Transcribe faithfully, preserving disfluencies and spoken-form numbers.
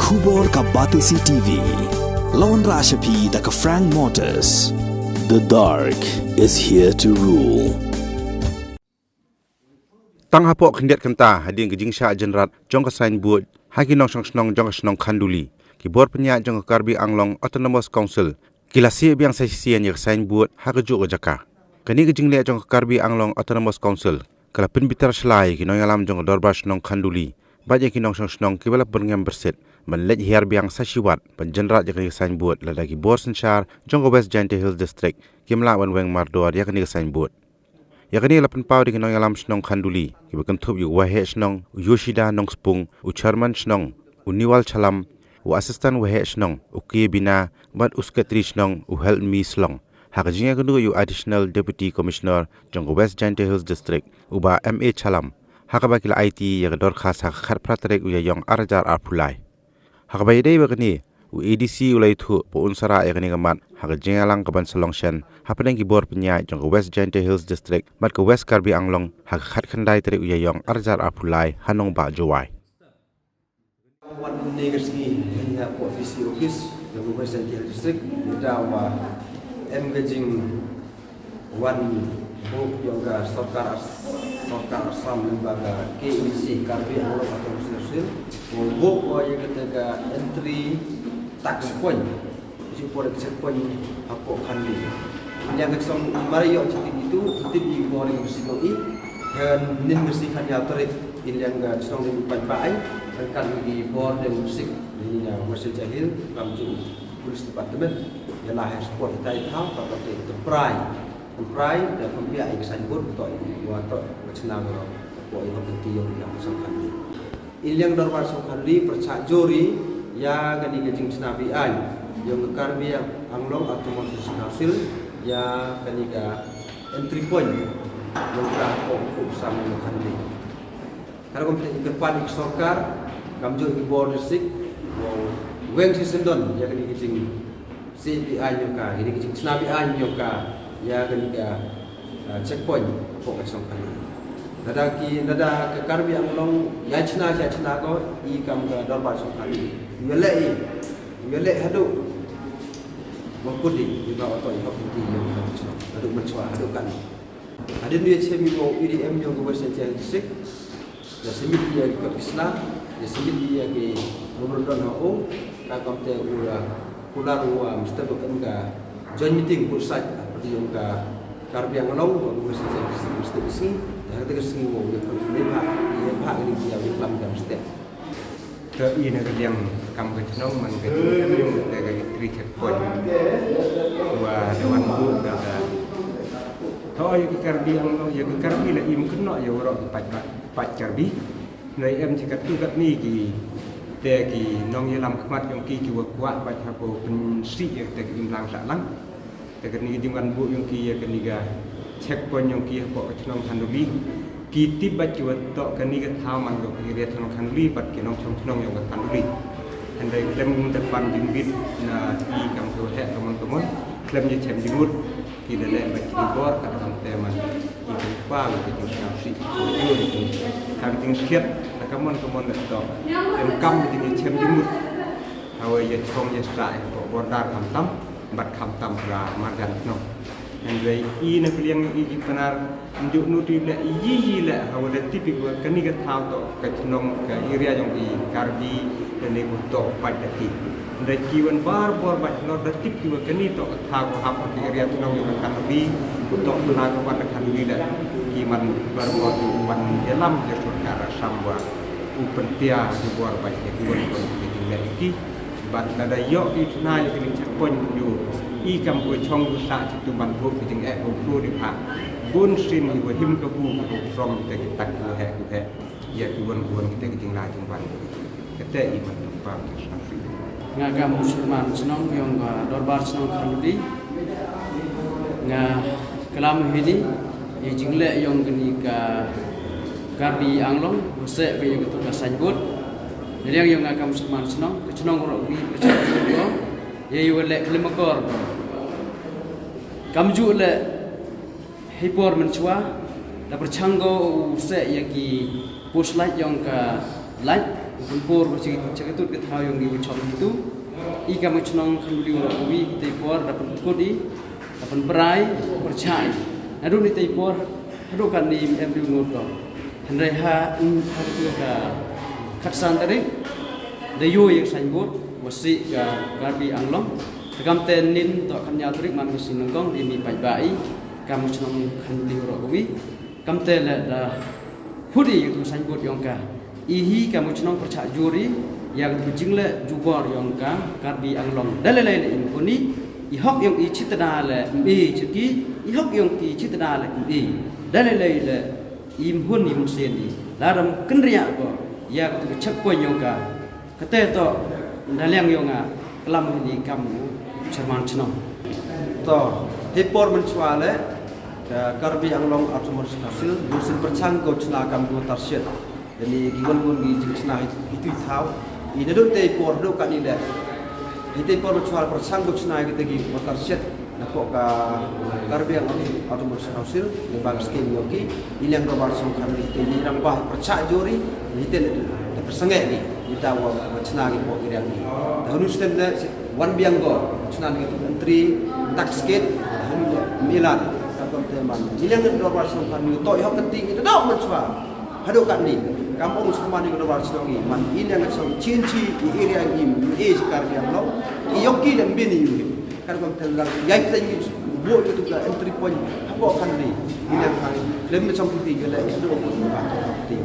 Khubor ka Batesi T V. Lawan Rashapi da ka Frank Motors. The dark is here to rule. Tang hapoh khyndiat kynta hadien ka jingshah jynrat jong ka signboard ha ki nongshong shnong jong ka shnong Khanduli, ki bor pynïaid jong ka Karbi Anglong Autonomous Council ki la sieh biang sa shisien ïa ka signboard ha kajuh ka jaka. Kane ka jingleh jong ka Karbi Anglong Autonomous Council ka la pynbitar shlai ïa ki nongïalam jong ka Dorbar Shnong Khanduli bad ïa ki nongshong shnong kiba la byrngem byrsit ban leit hiar biang sa shiwat ban jynrat ïa kane ka signboard, lada ki bor synshar jong ka West Jaintia Hills District kim lah ban weng mardor ïa kane ka signboard. Ïa kane la pynpaw da ki nongïalam shnong Khanduli kiba kynthup ïa u Waheh Shnong u Yoshida Nongspung, u Chairman Shnong u Niwal Chalam, u Assistant Waheh Shnong u K Bina bad u Secretary Shnong u Helpmi Slong, ha ka jingïakynduh ïa u Additional Deputy Commissioner jong ka West Jaintia Hills District, u Bah M A Chalam, ha kaba ki la aiti ïa ka dorkhas ha ka khatphra tarik u Ïaïong arhajar arphew lai. Ha kaba ïadei bad kane, u A D C u la ïathuh ba un sa rah ïa kane ka mat ha ka jingïalang kaban sa long shen hapdeng ki bor pynïaid jong ka West Jaintia Hills District bad ka West Karbi Anglong ha ka khatkhyndai tarik u Ïaïong arhajar arphew lai ha nongbah Jowai. Wan ne ka sngi ha ka D C office jong ka West Jaintia Hills District, ngi da wa em ka jing wan buh ïong ka sorkar As-, sorkar Assam lyngba ka K A D C, Karbi Anglong Autonomous Council, buh ïa kata ka entry tax point, ju por check point hapoh Khanduli. Ïa ka song mari ïoh check itu, tip i bor ïa ka sing i, kan nin ka sing kan ïa tarik, in ïa ka song di pat ba ai, kan i bor ïa ka sing, ïa ka West Jaintia Hills, kam ju Police Department, ïa la ha sport itai thaw, ka ba te prai. Prai da pynbiang ïa ka signboard to ïa wa to wa chna ko ko ïa ka pynti ïa ka song Khanduli. I liang dorbar song Khanduli pyrshah jur ïa kane ka jingchna biang ïa ka Karbi Anglong Autonomous Council ïa kane ka entry point ïa ka ko ko sam ïa Khanduli. Ka rukom te i kyrpad ïa ka sorkar, kamjooh ïa ki bor district, wow weng shi syndon ïa kane ka jing C B I ïa ka, ïa kane ka jing chna B I ïa ka, ïa kane ka, ah, checkpoint hapoh ka song Khanduli. Lada ki, lada ka Karbi Anglong ïa chna, ïa chna ko, i kam ka dorbar song Khanduli. Ïa leh i, ïa leh haduh. Wa kut i, i ba oto i hok i ïa ka song. Haduh mynshuwa, haduh kan. Hadien ïa chem i wow E D M ïa ka West Jaintia District. Ïa submit ïa ki copy sna, ïa submit ïa ki memorandum ha u, ka kam te u la kular u, um, step up em ka joint meeting both side, ah, pyrdi ong ka Karbi Anglong, wa ka West Jaintia District, step sngi, ïa ka te ka sngi wow ïa pyrdi ne pha, ïa pha ka ni ïa ïa klam ka step. Te i na ka liang kam ka chnong man ka chnong ka liang te ka three checkpoint. Wa da wan bu da da. To ïa ka Karbi Anglong, ïa ka Karbi la im kynnoh ïa waroh ki paid, paid Karbi. Nai em chi katto katne ki te ki nongïalam khmat jong ki ki wa kwah bad ha ko pynsih ïa te ki imlang sahlang. Te kane ka jingwan buh jong ki ïa kane ka checkpoint jong ki hapoh ka chnong Khanduli. Ki tip bad ki wa toh kane ka thaw man ka area chnong Khanduli bad ki nongchong chnong jong ka Khanduli. Hynrei khlem da pan jingbit na i kam ka heh kamon kamon, khlem ïa chem jingmut. Ki da leh bad ki bor ka kam te man ki jingpa ki jingshna shi ki jingkhiat ka kamon kamon da toh. Em kam ki jingchem jingmut. Hawa ïa chong ïa sah ïa ka border khamtam bad khamtam ka marjan chnong. Hynrei i na ka liang i ki Pnar ym ju nuti leh i yi yi leh hawa da tip i wa kane ka thaw toh ka chnong ka area jong i Karbi kane ko toh paid da ki. Hynrei ki wan bar bor bad hnor da tip ki wa kane toh ka thaw ko hap ka area chnong jong ka Khanduli ko toh ka la ka wan ka Khanduli leh ki man bar bor ki wan ïalam ïa sorkar Assam wa u pyntia ki bor bad ki wan wan ki leh ki. Bad lada ïoh ki chna ïa kane checkpoint ïa i kam ko chong ko sah chitu ban buh ki jingeh ko bru di pha. Bun sien i wa him ka bu ko from te ki tak ko heh ko heh. Ïa ki wan ko wan ki te ki jingla jingwan. Kate i man pam ki sah. Nga ka Musulman chnong ïong ka dorbar chnong Khanduli. Nga klam hini ïa jingleh ïong kane ka Karbi Anglong, u seh ka ïa ka tu ka signboard. Ïa liang ïong nga ka Musulman chnong, ka chnong ro wi ka chnong ro. Ïa ïa leh klim akor. Kamjooh leh hei por mynshuwa da pyrchang ko u seh ïa ki post light ïong ka light. Pynpur ba chi chi katut ka thaw yong i wa chong itu. I kam u chnong Khanbuli Rokawi, itei por da pynkut i, da pynprai, pyrchai. Naduh ni itei por haduh katni em du ngut ko. Hynrei ha, ha ka khatsan tarik da yo yang signboard wa si ka Karbi Anglong. Te kam te nin to khatnyaw tarik man ka sien nyngkong i mi paidbah i kam u chnong Khanbuli Rokawi. Kam te le da hudi ïa ka signboard yong ka. I hi kam u chnong pyrchah jur i ïa ka jingleh jubor yong ka Karbi Anglong. Da lei lei le im kuni i hok yong i chitda le im i chiki i hok yong i chitda le im i. Da lei lei le im hun im sien i. La ram kynriah ko ïa ka checkpoint yong ka. Kate to da liang yong a klam ni kam u chairman chnong. To, hi por mynchwa le ka Karbi Anglong Autonomous Council, gu sin pyrchang ko chna kam gu tarshet. Dani ki wan gun ki jing chna hi tu thaw. I naduh te por do ka ni le. Hi te por mynchwa pyrchang ko chna ki te ki gu tarshet. Na ko ka Karbi Anglong Autonomous Council, ni bang skim yoki, i liang ro bar song kan ni te ni rang bah pyrchah jur i, ni te le te pyrsange ni, ni ta wa wa chna ni ko i riang ni. Ta hunu sten le wan biang go, chna ni tu entry, tax gate, ta hunu le milan, ta kon te man. I liang ro bar song kan ni to i hok kati ni ta dau mynchwa. Haduh katni, kam ong sngewman ïa ka dorbar shnong i, man i liang shnong chin chi i area i, i shi Karbi Anglong i, ïoh ki lem bin i u. Kan kam tel lang ïa ki teng i, bo ïa tu ka entry point hapoh katni i liang kan lem shnong ki ti ïa la i shnong ki ba ti.